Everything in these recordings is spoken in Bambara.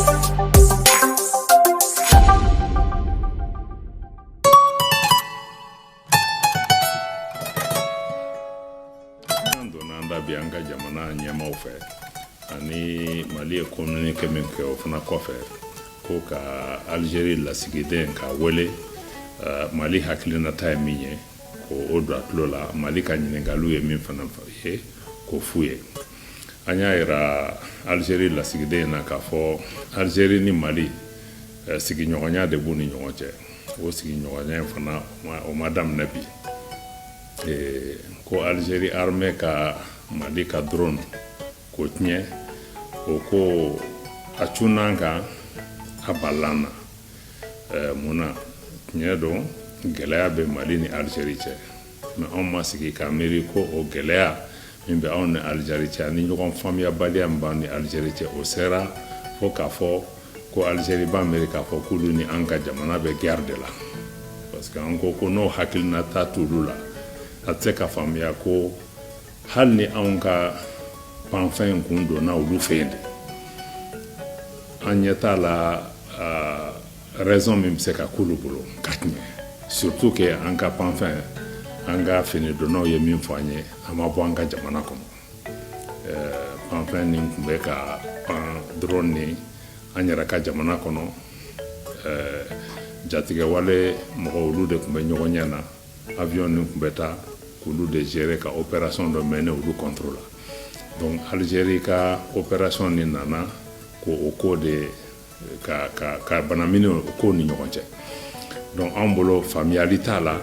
An donna an da bi an ka jamana ɲɛmaaw fɛ ani Mali ye communiqué min kɛ, o fana kɔfɛ, ko ka Algérie lasigiden k'a wele, Mali hakilinata ye min ye, ko o don a tulo la, Mali ka ɲininkaliw ye min fana ye, k'o f'u ye. An y'a yira Algérie lasigiden na k'a fɔ Algérie ni Mali, sigiɲɔgɔnya de b'u ni ɲɔgɔn cɛ. O sigiɲɔgɔnya in fana, o ma daminɛ bi. Ko Algérie armée ka Mali ka drone k'o tiɲɛ, o ko a cunna an kan, a balala an na. Mun na? Tiɲɛ don, gɛlɛya bɛ Mali ni Algérie cɛ, mais anw ma sigi ka miiri ko o gɛlɛya min bɛ anw ni Algérie cɛ ani ɲɔgɔn faamuyabaliya min b'an ni Algérie cɛ, o sera fo k'a fɔ ko Algérie b'a miiri k'a fɔ k'olu ni an ka jamana bɛ guerre de la. Parce que an ko ko n'o hakilinata t'olu la, a tɛ se ka faamuya ko hali ni anw ka panfɛn in kun donna olu fɛ yen de, an ɲɛ t'a la raison min bɛ se ka k'olu bolo ka tiɲɛ, surtout que an ka panfɛn, an ka finidonnaw ye min fɔ an ye, a ma bɔ an ka jamana kɔnɔ. Panfɛn nin tun bɛ ka pan drone ni an yɛrɛ ka jamana kɔnɔ. Jatigɛwale mɔgɔw, olu de tun bɛ ɲɔgɔn ɲɛ na. Avion nin tun bɛ taa k'olu de gérer ka opération dɔ mener olu contre la. Donc Algérie ka opération nin nana ko o ko de ka banamini o ko ni ɲɔgɔn cɛ. Donc anw bolo, faamuyali t'a la,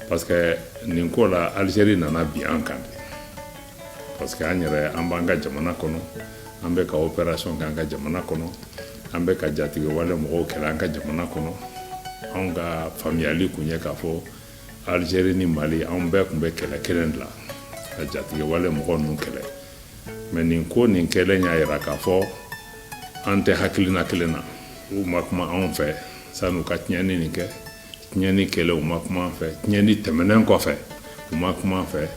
parce que nin ko la, Algérie nana bin an kan de, parce que an yɛrɛ, an b'an ka jamana kɔnɔ, an bɛ ka opération kɛ an ka jamana kɔnɔ, an bɛ ka jatigɛwale mɔgɔw kɛlɛ an ka jamana kɔnɔ. Anw ka faamuyali kun ye k'a fɔ Algérie ni Mali, anw bɛɛ tun bɛ kɛlɛ kelen de la, ka jatigɛwale mɔgɔw ninnu kɛlɛ. Mais nin ko nin kɛlen y'a yira k'a fɔ an tɛ hakilina kelen na. U ma kuma anw fɛ san'u ka tiɲɛni nin kɛ. Tiɲɛni kɛlen, u ma kuma an fɛ. Tiɲɛni tɛmɛnen kɔfɛ, u ma kuma an fɛ.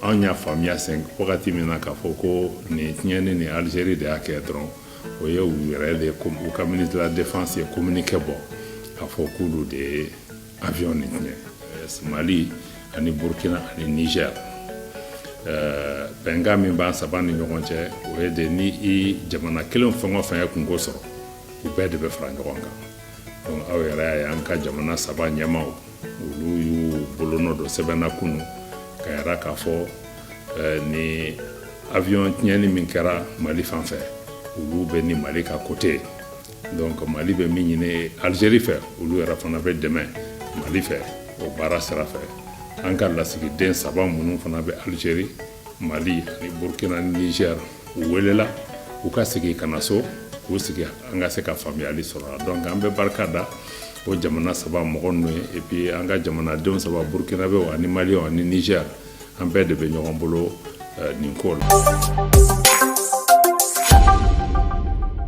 Anw y'a faamuya sen wagati min na k'a fɔ ko nin tiɲɛni ni Algérie de y'a kɛ dɔrɔn, o ye u yɛrɛ de, u ka ministre de la Défense ye communiqué bɔ k'a fɔ k'olu de ye avion nin tiɲɛ. Mali ani Burkina ani Niger, bɛnkan min b'an saba ni ɲɔgɔn cɛ, o ye de ni i jamana kelen fɛn o fɛn ye kungo sɔrɔ, u bɛɛ de bɛ fara ɲɔgɔn kan. Donc aw yɛrɛ y'a ye, an ka jamana saba ɲɛmaw, olu y'u bolonɔ don sɛbɛnna kunu ka yira k'a fɔ ni avion tiɲɛni min kɛra Mali fan fɛ, olu bɛ ni Mali ka côté. Donc Mali bɛ min ɲini Algérie fɛ, olu yɛrɛ fana bɛ dɛmɛ Mali fɛ o baara sira fɛ. An ka lasigiden saba minnu fana bɛ Algérie, Mali ani Burkina ni Niger, u welela u ka sigi ka na so k'u sigi, an ka se ka faamuyali sɔrɔ la. Donc an bɛ barika da o jamana saba mɔgɔ ninnu ye, et puis an ka jamanadenw saba, Burkinabɛw ani Maliyɛnw ani Niger, an bɛɛ de bɛ ɲɔgɔn bolo nin ko la.